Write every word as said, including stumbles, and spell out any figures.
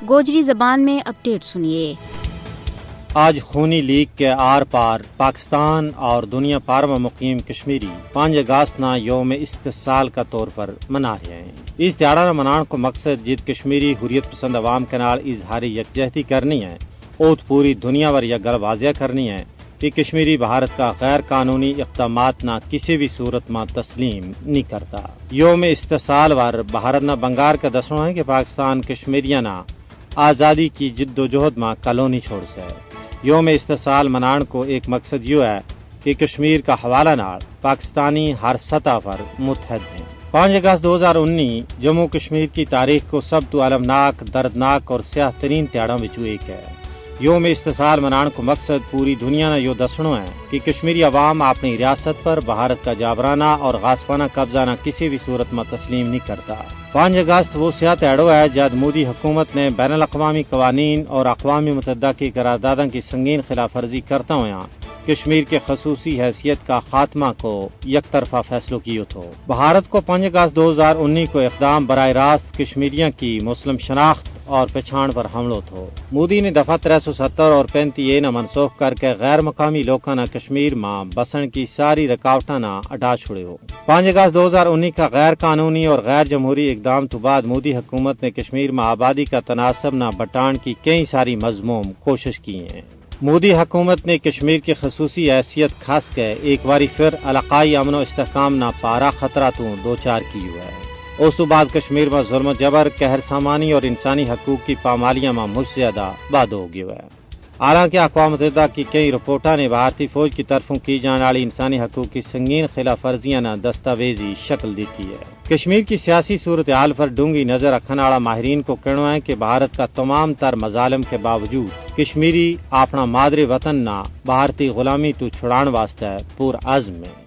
گوجری زبان میں اپڈیٹ سنیے۔ آج خونی لیگ کے آر پار پاکستان اور دنیا پار ما مقیم کشمیری پانچ اگست نا یوم استحصال کا طور پر منا رہے ہیں۔ اس تیاڑا نا منان کو مقصد جد کشمیری حریت پسند عوام کے نال اظہار یکجہتی کرنی ہے، اوت پوری دنیا ور یا گل واضح کرنی ہے کہ کشمیری بھارت کا غیر قانونی اقدامات نا کسی بھی صورت ما تسلیم نہیں کرتا۔ یوم استحصال ور بھارت نا بنگار کا دسنو ہے کہ پاکستان کشمیریاں نا آزادی کی جدوجہد ما کلو نہیں چھوڑ سے۔ یوم استحصال منان کو ایک مقصد یوہ ہے کہ کشمیر کا حوالہ نال پاکستانی ہر سطح پر متحد ہیں۔ پانچ اگست دو ہزار انی جموں کشمیر کی تاریخ کو سب تو المناک، دردناک اور سیاہ ترین تیاڑاں وچوں ایک ہے۔ یوم استحصال منان کو مقصد پوری دنیا نا یوہ دسنو ہے کہ کشمیری عوام اپنی ریاست پر بھارت کا جابرانہ اور غاصبانہ قبضہ نا کسی بھی صورت ما تسلیم نہیں کرتا۔ پانچ اگست وہ سیاہ تیاڑو ہے جد مودی حکومت نے بین الاقوامی قوانین اور اقوام متحدہ کی قرارداداں کی سنگین خلاف ورزی کرتا ہویا کشمیر کے خصوصی حیثیت کا خاتمہ کو یک طرفہ فیصلو کیو تھو۔ بھارت کو پانچ اگست دو ہزار انی کو اقدام براہ راست کشمیریاں کی مسلم شناخت اور پچھان پر حملو تھو۔ مودی نے دفعہ ترے سو ستر اور پینتی اے نا منسوخ کر کے غیر مقامی لوکاں نا کشمیر ما بسن کی ساری رکاوٹاں نا اٹا چھڑیو۔ پانچ اگست دو ہزار انی کا غیر قانونی اور غیر جمہوری اقدام تو بعد مودی حکومت نے کشمیر ما آبادی کا تناسب نا بٹان کی کئی ساری مذموم کوشش کی ہیں۔ مودی حکومت نے کشمیر کی خصوصی حیثیت کھاس کے ایک واری پھر علاقائی امن و استحکام نا پارا خطرہ تو دوچار کیو ہے۔ اس تو بعد کشمیر ما ظلم و جبر، قہر سامانی اور انسانی حقوق کی پامالیاں ما مچ زیادہ بادھو گیو ہے۔ حالانکہ اقوام متحدہ کی کئی رپورٹاں نے بھارتی فوج کی طرفوں کی جان آلی انسانی حقوق کی سنگین خلاف ورزیاں نا دستاویزی شکل دیتی ہے۔ کشمیر کی سیاسی صورتحال پر ڈونگی نظر رکھن آلا ماہرین کو کہنو ہے کہ بھارت کا تمام تر مظالم کے باوجود کشمیری اپنا مادری وطن نا بھارتی غلامی تو چھڑان واسطے پر عزم ہیں۔